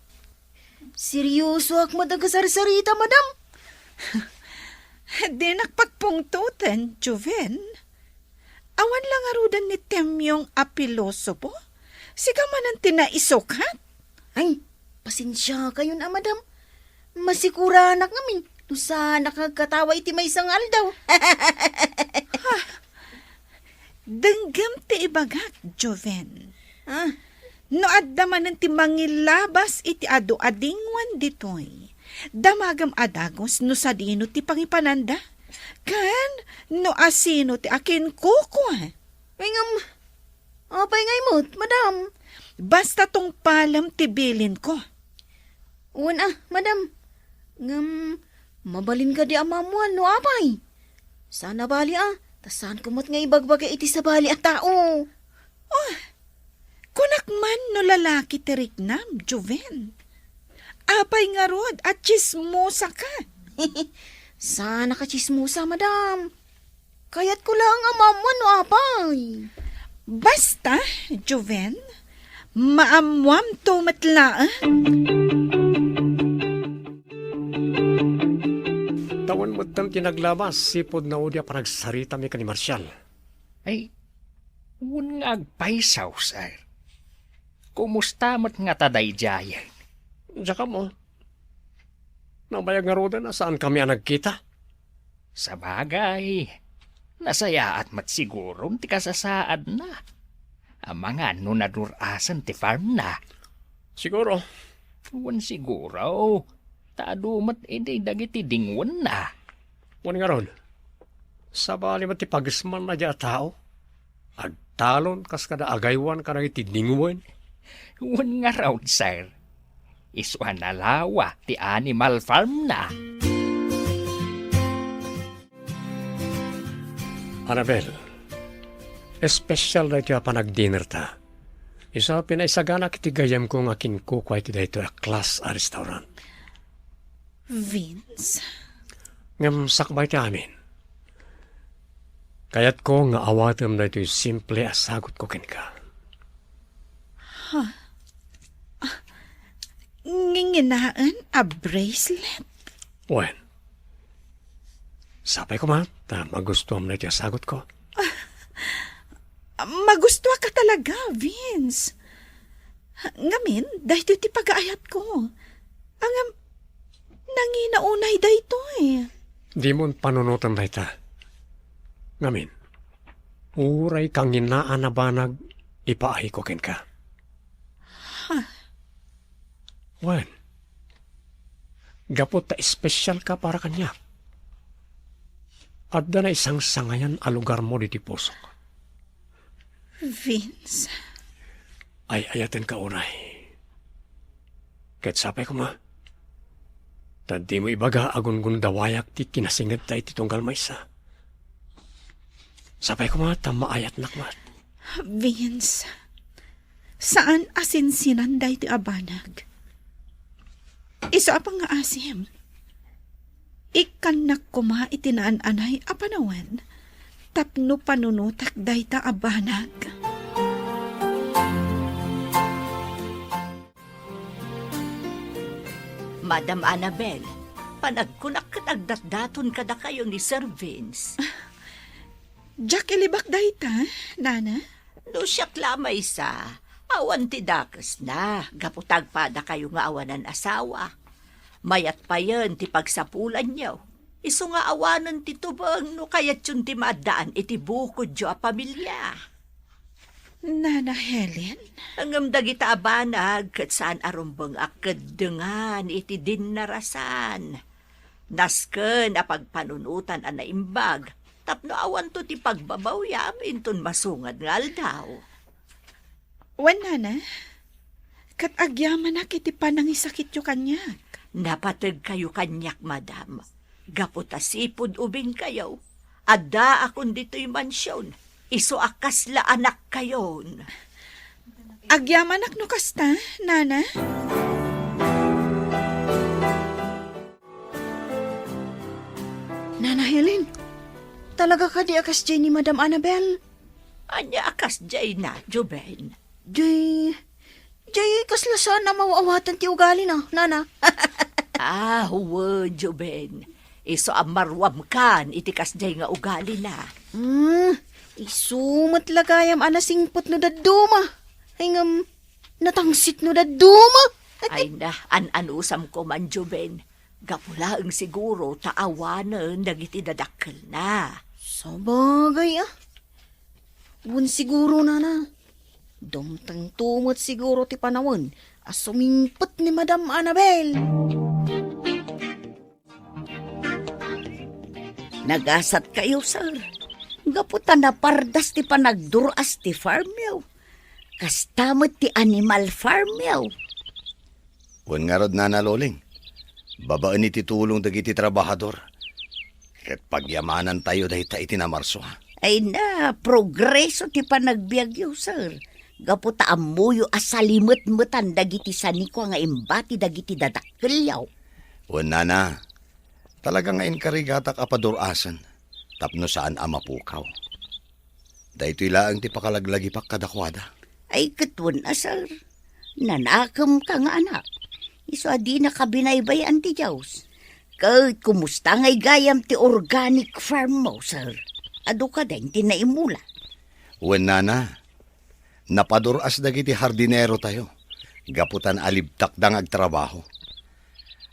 Seryosoak met a kasarsarita, madam. Dinak pagpungtoten, Joven. Awan la ngaruden ni Temyong a pilosopo? Sika manen ti naisukat? Ay, pasensiakayon a, madam. Masikuranak ngamin no saanak nga agkatawa iti maysa nga aldaw. Ha? Denggem ti ibagak, Joven. Ah. No adda manen ti mangilabas iti adu a dingwen ditoy, damagem a dagus no sadino ti pangipananda, ken no asino ti akinkukua. Ay, ngem, apay ngay met, madam? Basta tungpalem ti bilinko. Wen a, madam. Ngem, mabalin kadi a maammoan no apay? Saan a bali a, ta saanko met nga ibagbaga iti sabali a tao. Oh, kunak man no lalaki ti riknam, Joven. Apay ngarud a tsismosaka? Saanak a tsismosa, madam. Kayatko laeng a maammuan no apay. Basta, Joven, maammuamto met laeng. Tawen metten ti naglabas, sipud naudi a panagsaritami ken ni Marcial. Ay, wen nga agpayso, sir. Kumusta met ngata daydiayen? Diak ammo. Nabayag ngaruden a saankami a nagkita. Sabagay, nasayaat met siguron ti kasasaadna. Amangan no nadur-asen ti farmna. Siguro. Wen siguro, ta adu met idi dagiti dingwenna. Wen ngarud, sabali met ti pagesmanna diay a tao. Agtalon kas kada agaywan kadagiti dingwen. Wen ngarud, sir. Isu a nalawa ti animal farmna. Annabel, espesyal daytoy a panagdinerta. Isu a pinaisaganak iti gayyemko nga kinkukua iti daytoy a class a restaurant. Vince? Ngem sakbay ti amin, kayatko nga awatem daytoy simple a sagutko kenka. Ha? Ah, nginginaen a bracelet? Wen, sapay koma ta magustuam daytoy a sagutko. Magustuaka talaga, Vince. Ngamin, daytoy ti pagaayatko. Ngem, nangina unay daytoy. Dimon panunoten dayta. Ngamin, uray kanginaan a banag ipaayko kenka. Ha? Wen, gapu ta espesyalka para kaniak, adda naisangsangayan a lugarmo ditoy pusok. Vince. Ay-ayatenka unay. Ket sapay koma, ta dimo ibaga a gungundawayak ti kinasingedta iti tunggal maysa. Sapay koma ta maayatnak met. Vince, Saan a sinsinan daytoy a banag. Isu a pangngaasim, ikkannak koma iti naan-anay a panawen tapno panunotak dayta a banag. Madam Annabel, panagkunak ket agdatdaton kadakayo ni Sir Vince. Diak ilibak dayta, Nana. No siak la a maysa, awan ti dakesna, gapu ta agpadakayo nga awanan asawa. Mayat payen ti pagsapulanyo. Isu nga awanen ti tubeng no kayatyon ti maaddaan iti bukodyo a pamilia. Nana Helen? Ngem dagita a banag ket saan a rumbeng a keddengan iti dinnarasan. Nasken a pagpanunotan a naimbag tapno awanto ti pagbabawiam inton masungad nga aldaw. Wen, Nana, ket agyamanak iti panangisakityo kaniak. Napategkayo kaniak, madam, gapu ta sipud ubingkayo. Addaakon ditoy mansion, isu a kasla anakkayon. Agyamanak no kasta, Nana. Nana Helen, talaga kadi a kasdiay ni Madam Annabel? Ania a kasdiayna, Joven? Jay, jay, kasla saan a maawatan ti ugalina, Nana. Ah, wen, Joven. Isu a maruamkan iti kasdiay nga ugalina. Hmm, isu met la gayam a nasingpet no dadduma. Ay ngem, natangsit no dadduma. Ay na, an-anusamko man, Joven. Gapu laeng siguro ta awanen dagiti dadakkelna. Sabagay, ah. Wen siguro, Nana. Dumtengto met siguro ti panawen a sumingpet ni Madam Annabel. Nagasatkayo, sir. Gapu ta napardas ti panagdur-as ti farmyo. Kasta met ti animal farmyo. Wen ngarud, Nana Loling, babaen iti tulong dagiti trabahador, ket pagyamanantayo dayta iti namarso, ha? Ay na, progreso ti panagbiagyo, sir. Gapu ta ammoyo a salimetmetan dagiti sanikua nga imbati dagiti dadakkelyo. Wen, Nana, talaga nga inkarigatak a padur-asen tapno saan a mapukaw. Daytoy laeng ti pakalaglagipak kadakuada. Ay, ket wen a, sir. Nanakemka nga anak. Isu a dinaka binaybay-an ti Dios. Ket kumusta ngay gayam ti organic farm mo, sir? Adu kadi ti naimula? Wen, Nana, napadur-as dagiti hardinero tayo. Gapu ta naalibtakda nga agtrabaho.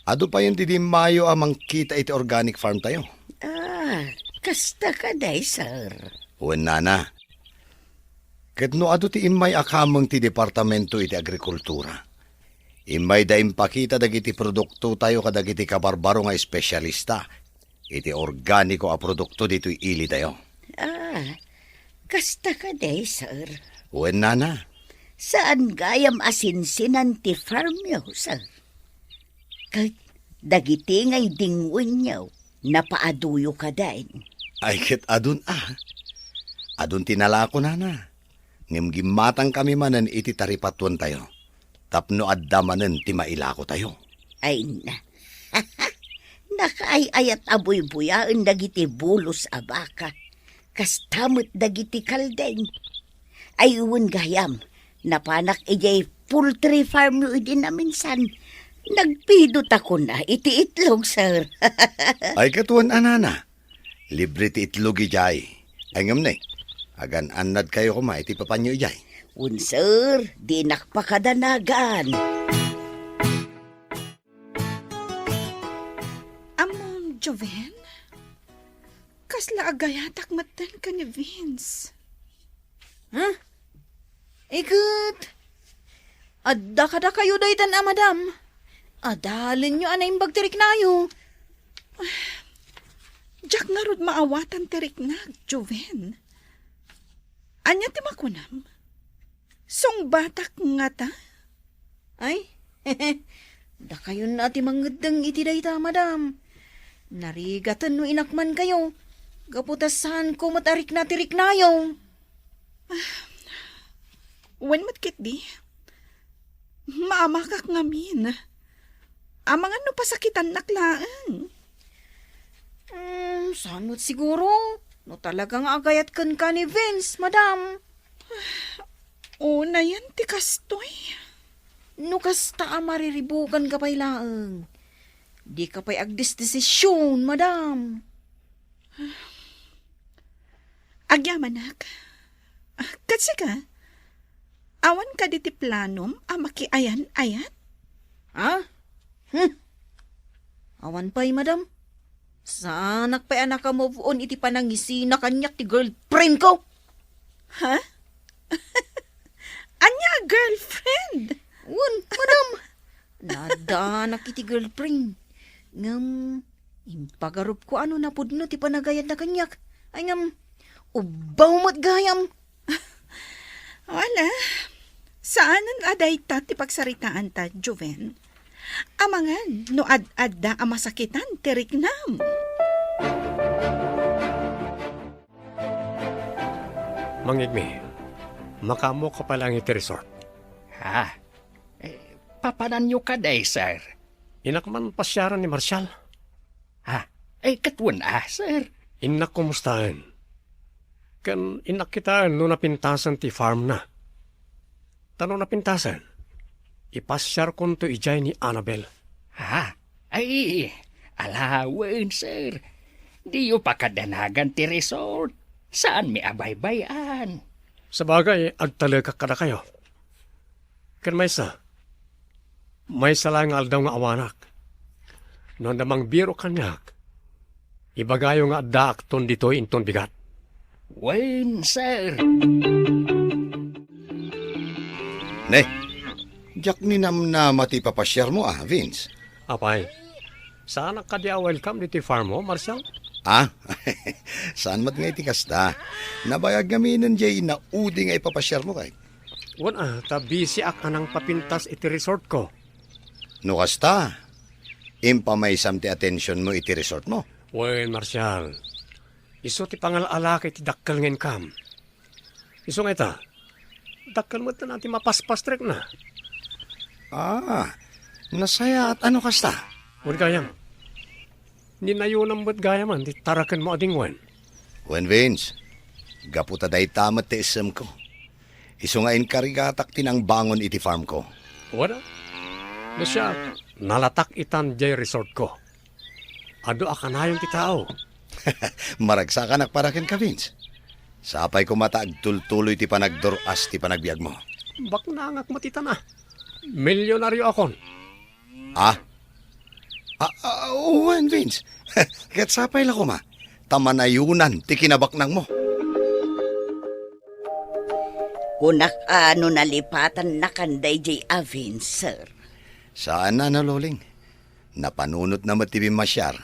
Adu payen ti dimmayo a mangkita iti organic farm tayo. Ah, kasta kadi, sir? Wen, Nana. Ket no adu ti immay a kameng ti Departamento iti Agrikultura, immayda impakita dagiti produkto tayo kadagiti kabarbaro nga espesyalista iti organiko a produkto ditoy ili tayo. Ah, kasta kadi, sir? Wen, Nana. Saan gayam a sinsinan ti farmyo, sir? Ket dagiti nga idingwenyo, napaaduyo kadi? Ay, ket adun a. Adun ti nalako, Nana. Ngem gimmatangkami manen iti taripatuentayo tapno adda manen ti mailakotayo. Ay na. Nakaay-ayat a buybuyaen dagiti bulos a baka. Kasta met dagiti kaldeng. Ay, wen gayam, napanak idiay poultry farm yo idi naminsan. Nagpidot a kuna iti itlog, sir. Ay, ket wen a, Nana. Libre ti itlog idiay. Ay, ngem ne, agan-annadkayo koma iti papanyo idiay. Wen, sir, dinak pakadanagan. Ammom, Joven? Kasla agayatak metten ken ni Vince. Ha? Iket, adda kadakayo daytan a madam. Adalenyo a naimbag ti riknayo. Diak ngarud maawatan ti riknak, Joven. Ania ti makunam? Sungbatak ngata? Ay, dakayon a ti mangeddeng iti dayta, madam. Narigaten no inakmankayo, gapu ta saanko met a rikna ti riknayo. Wen met ketdi, maamakak ngamin. Amangan no pasakitannak laeng. Hmm, saan met siguro? No talaga nga agayat kenka ni Vince, madam. Unayen ti kastoy. No kasta a mariribukanka pay laeng, dika pay agdesdesision, madam. Agyamanak. Ket sika, awan kadi ti planom a makiayan-ayat? Ha? Hmm. Awan pay, madam. Saanak pay a naka-move on iti panangisina kaniak ti girlfriend ko. Ha? Ania a girlfriend? Wen, madam. Naaddanak iti girlfriend. Ngem, impagarupko a no napudno ti panagayatna kaniak. Ay ngem, ubbaw met gayam. Wala. Saanen a dayta ti pagsaritaanta, Joven. Amangan no ad-adda a masakitan ti riknam. Mangngegmi, makaammoka pay laeng iti resort. Ha? Eh, papananyo kadi, sir? Innak man pasiaren ni Marshall. Ha? Eh, ket wen a, sir? Innak kumustaen. Ken innak kitaen no napintasen ti farmna. Ta no napintasen, ipasiarkonto idiay ni Annabel. Ha? Ay, ala wen, sir. Diyo pakadanagan ti resort. Saanmi a baybay-an. Sabagay, agtalekak kadakayo. Ken maysa, maysa laeng nga aldaw nga awanak. No adda mangbiro kaniak, ibagayo nga addaakton ditoy inton bigat. Wen, sir. Ne, diak ninamnama ti ipapasiarmo, a, Vince. Apay, saanak kadi a welcome ditoy farmmo, Marshall? Ah, saan met nga iti kasta. Nabayag ngaminen diay inaudi nga ipapasiarmo, kay. Wen a, ta busyak a nangpapintas iti resortko. No kasta, impamaysam ti atensionmo iti resortmo. Wen, Marshall, isu ti pangal-alaka iti dakkel nga income. Isu nga ita, dakkel met ti mapaspastrekna. Ah, nasayaat a no kasta. Wen gayam, ninayonam met gayamen ti tarakenmo a dingwen. Wen, Vince, gapu ta dayta met ti issemko. Isu nga inkarigatak ti nangbangon iti farmko. Wen a. No siak, nalatak itan diay resortko. Adu a kanayon ti tao. Maragsakanak para kenka, Vince. Sapay koma ta agtultuloy ti panagdur-as ti panagbiagmo. Baknangak met itan a. Milyonarioakon. Ah? Ah, ah, wen, Vince. Ket sapay la koma ta manayonan ti kinabaknangmo. Kunak a no nalipatannakan daydiay a Vince, sir. Saan a, Loling. Napanunotna met ti bimmasiar.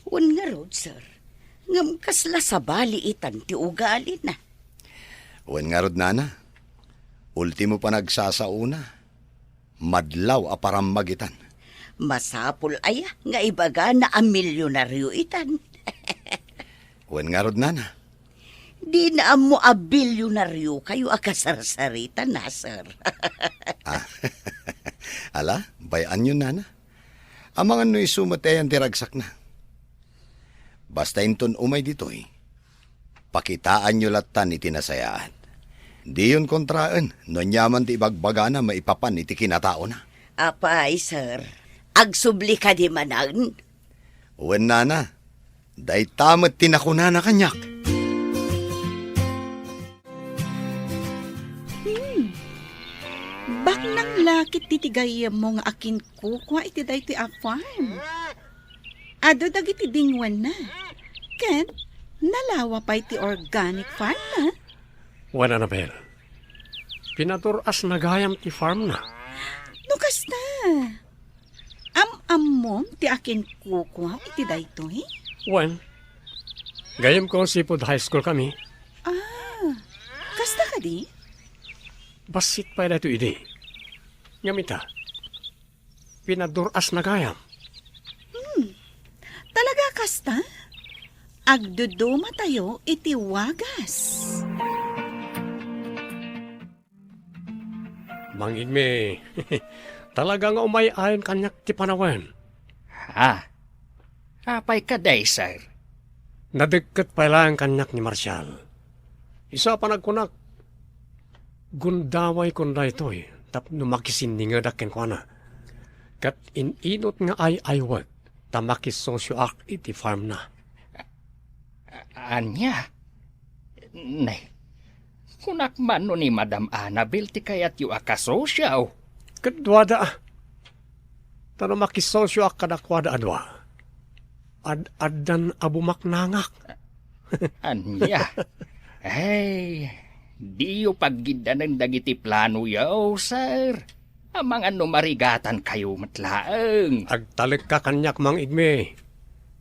Wen ngarud, sir. Ngem kasla sabali itan ti ugalina. Wen ngarud, nana. Ultimo panagsasaona, madlaw a parammag itan. Masapul aya nga ibagana a milyonario itan? Wen ngarud, nana. Dina ammo a bilyonariokayo a kasarsarita, sir. Ah, ala, bay-anyo, nana. Amangan no isu met ti ayan ti ragsakna. Basta inton umay ditoy, pakitaanyo lattan iti nasayaat. Diyon kontraen no aniaman ti ibagbagana maipapan iti kinataona. Apay, sir, agsubli kadi manen? Wen, nana, dayta met ti nakunana kaniak. Hmm. Baknang la ket ti gayyemmo nga akinkukua iti daytoy a farm. Adu dagiti dingwenna. Ken nalawa pay ti organic farm na. Wen, Annabel, pinadur-asna gayam ti farm na. No kasta, am-ammom ti akinkukua iti daytoy? Wen, gayyemko seafood high school kami. Ah, kasta kadi? Bassit pay daytoy idi. Ngem ita, pinadur-asna gayam. Hmm, talaga kasta? Agdudumatayo iti wagas. Mang Igme, talaga nga umay-ayon kaniak ti panawen. Ha? Apay kadi, sir? Nadekket pay laeng kaniak ni Marshall. Isu a panagkunak, gundaway kon daytoy tapno makisinningedak kenkuana. Ket in-inut nga ay-aywek ta makisosioak iti farmna. A-, ania? Ne, kunak man no ni Madam Annabel ti kayatyo a kasosio. Ket duada, a. Ta no makisosioak kadakuada a dua, ad-addan a bumaknangak. Ania? Ay, diyo paggiddanen dagiti planoyo, sir. Amangan no marigatankayo met laeng. Agtalekka kaniak, Mang Igme.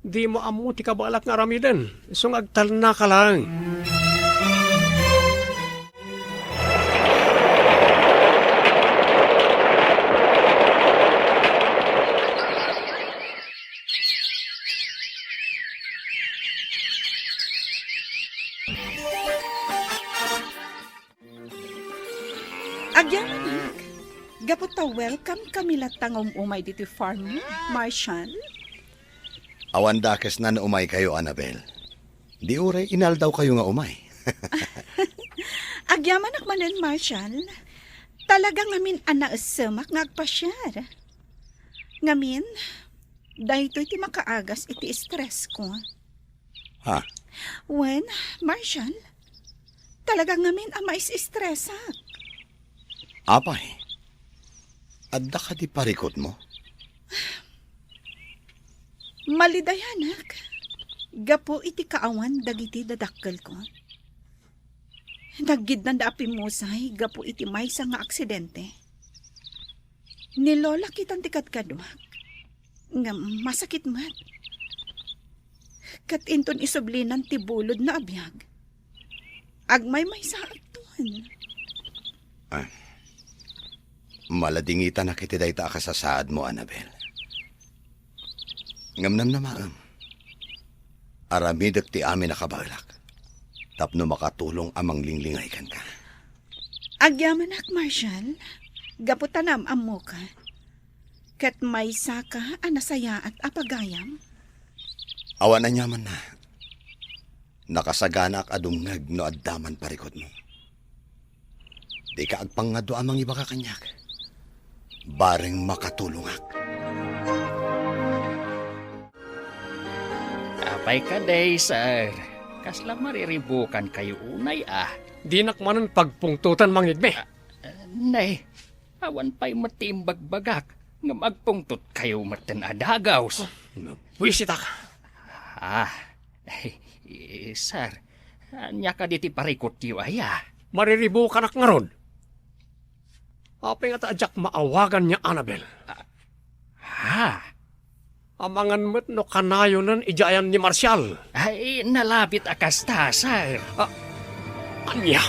Dimo ammo ti kabaelak nga aramiden, isu nga agtalnaka laeng. Agyamanak, gapu ta welcome kami latta nga um-umay ditoy farm, Marshall. Awan dakesna no umaykayo, Annabel. Di uray inaldawkayo nga umay. Agyamanak manen, Marshall. Talaga ngamin a naesemak nga agpasiar. Ngamin, daytoy ti makaagas iti stress ko. Ha? Wen, Marshall, talaga ngamin a mais-estresak. Apay, adda kadi parikutmo? Malidayanak, gapu iti kaawan dagiti dadakkelko. Naggidnanda a pimmusay gapu iti maysa nga aksidente. Ni Lola kitan ti kadkaduak, ngem masakit met. Ket inton isublinan ti bulodna a biag, agmaymaysaakton. Ah, maladingitanak iti dayta a kasasaadmo, Annabel. Ngem namnamaem, aramidek ti amin a kabaelak tapno makatulong a manglinglingay kenka. Agyamanak, Marshall, gapu ta naam-ammoka. Ket maysaka a nasayaat a pagayam. Awan aniamanna. Nakasaganaak a dumngeg no adda man parikutmo. Dika agpangngaddua a mangibaga kaniak. Bareng makatulongak. Apay kadi, sir? Kasla mariribukankayo unay, a? Dinak manen pagpungtotan, Mang Igme. Ah, nay, awan pay met ti imbagbagak, ngem agpungtotkayo metten a dagaws. Buisitak. Ah, eh, sir, ania kadi ti parikutyo aya? Mariribukanak ngarud. Apay nga ta diak maawagan ni Annabel? Ah, ha? Amangan met no kanayonen idiay ayan ni Marshall. Ay, nalabit a kasta, sir. Ah, ania?